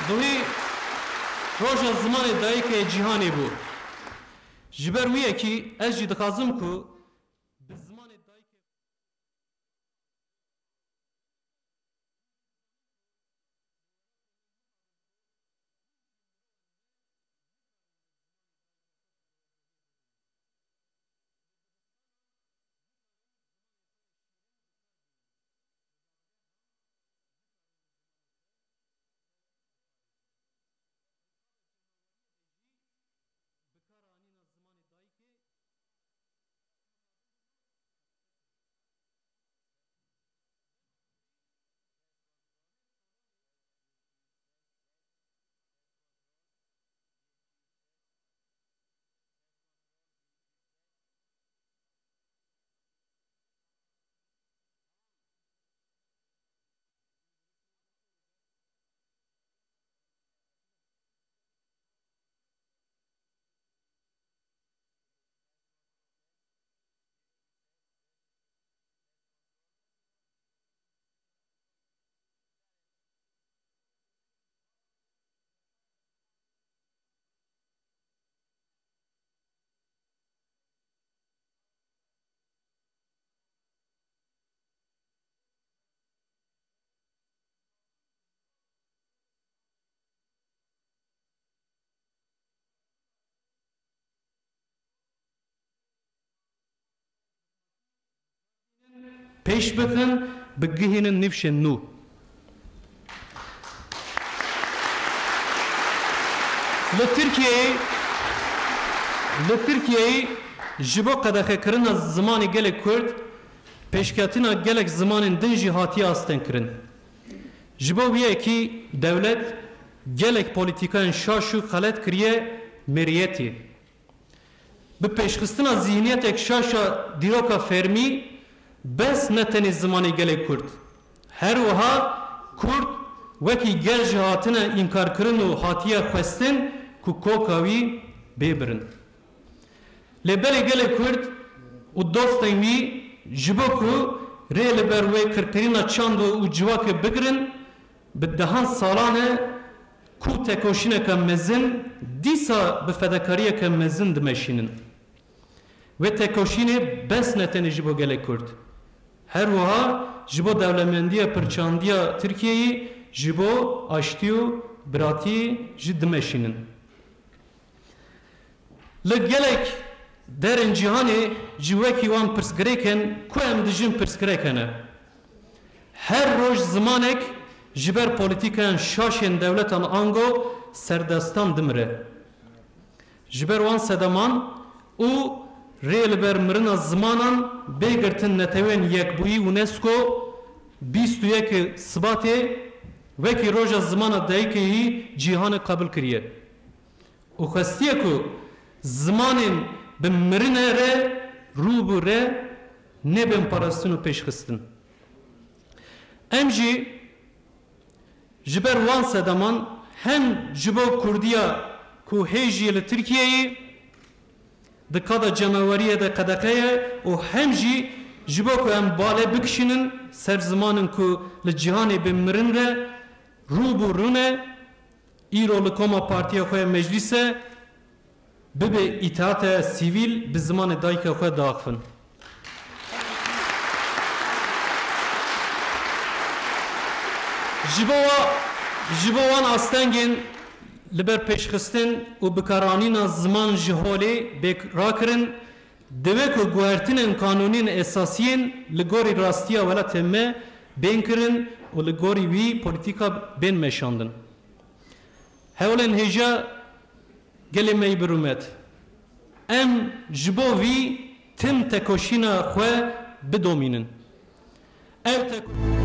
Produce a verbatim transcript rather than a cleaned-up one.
Duhî roja zimanê dayikê cîhanê bû. Ji ber wî yekî ez jî dixwazim ku bi zimanê dayikê pêş bixin, bigihînin nifşên nû. Li Tirkiyeyê, li Tirkiyeyê ji bo qedexekirina zimanê gelê Kurd, pêşketina gelek zimanên din jî hatiye astengkirin. Ji bo wî yekî dewlet gelek polîtîkayên şaş û xelet kiriye meriyetê. Bi pêşxistina zîhniyetek şaş a dîroka fermî, bes ne tenê zimanê gelê Kurd, her wiha Kurd wekî gel jî hatine înkarkirin û hatiye xwestin ku koka wî bê birin. Lê belê gelê Kurd û dostên wî ji bo ku rê li ber wê qirkirîna çand û civakê bigirin, bi dehan salan e ku tekoşîneke mezin dîsa bi fedekariyeke mezin dimeşînin. Wê tekoşînê bes ne tenê ji bo gelê Kurd. Her wiha ji bo dewlemendiya pirçandiya Tirkiyeyê, ji bo aştî û biratiyê jî dimeşînin. Li gelek derên cîhanê jî wekî wan pirsgirêk in ku em dijîn pirsgirêk hene. Her roj zimanek ji ber polîtîkayan şaşên dewletan ango serdestan dimire. Ji ber wan sedeman û rê li ber mirina zimanan bê girtin Netewên Yekbûyî UNESCO bîst û yek Sibatê wekî roja zimana dayikê yî cîhanê qebûl kiriye. Û xwestiye ku zimanên bi mirine re rû bi re nebên parastin û pêşxistin. Em jî ji ber wan sedeman hem ji bo Kurdiya ku hê jî li Tirkiyeyê di kada cemeweriyê de qedexe ye û hem jî ji bo ku em bale bikişînin ser zimanên ku li cîhanê bi mirin re rû bi rû ne, îro li koma partiya xwe ya meclîse bibe îtîhata sivîl bi zimanê dayika xwe diaxivin. Ji bo wa, ji bo wan astengên li ber pêşxistin û bikaranîna ziman ji holê bê rakirin, divê ku guhertinên qanûniyên esasiyên li gorî rastiya welatê me bên kirin û li gorî wî polîtîka bên meşandin. Hewlên hêja gelê me yî bi rûmet. Em ji bo vî tim tekoşîna xwe bidomînin. Ev teko-